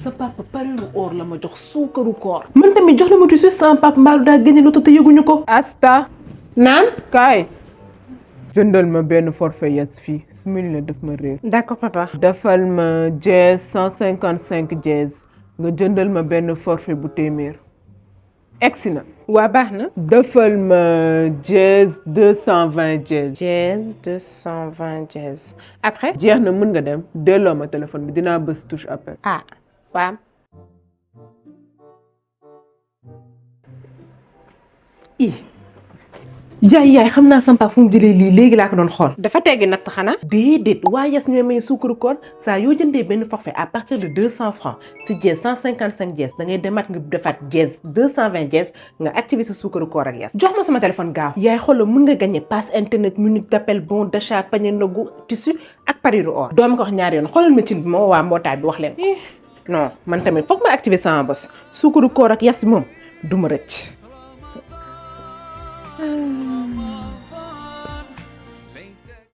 sa papa pariru or la ma jox suukaru koor man tamit jox na ma tuuti sama papa mbaalu daa gagné loto te yëguñu ko. Asta naam. kaay jëndal ma benn forfait yes fii simili la daf ma réer. d'accord papa. defal ma jazz 155 jazz nga jëndal ma benn forfait bu téeméer egsi na. waa baax na. defal ma jazz 220 jazz. jazz 220 jazz. après. jeex na mën nga dem delloo ma téléphone bi dinaa bës touche appel. ah waaw. yaay xam naa sama papa fu mu jëlee lii léegi laa ko doon xool. dafa teggi natt xanaa. déedéet waa yes ñooy may suukaru koor saa yoo jëndee benn forfait à partir de 200 francs si jazz 155 jazz da ngay demaat nga defaat jazz 220 jazz nga activer sa suukaru koor ak yes. jox ma sama téléphone gaaw. yaay xoolal mën nga gagné passe internet minute d'appel bon d'achat panier ndogu tissu ak pariru or. doo ma ko wax ñaari yoon xoolal ma cin bi ma waa mbootaay bi wax leen. non man tamit foog ma activer sama bos suukaru koor ak yes moom du ma rëcc.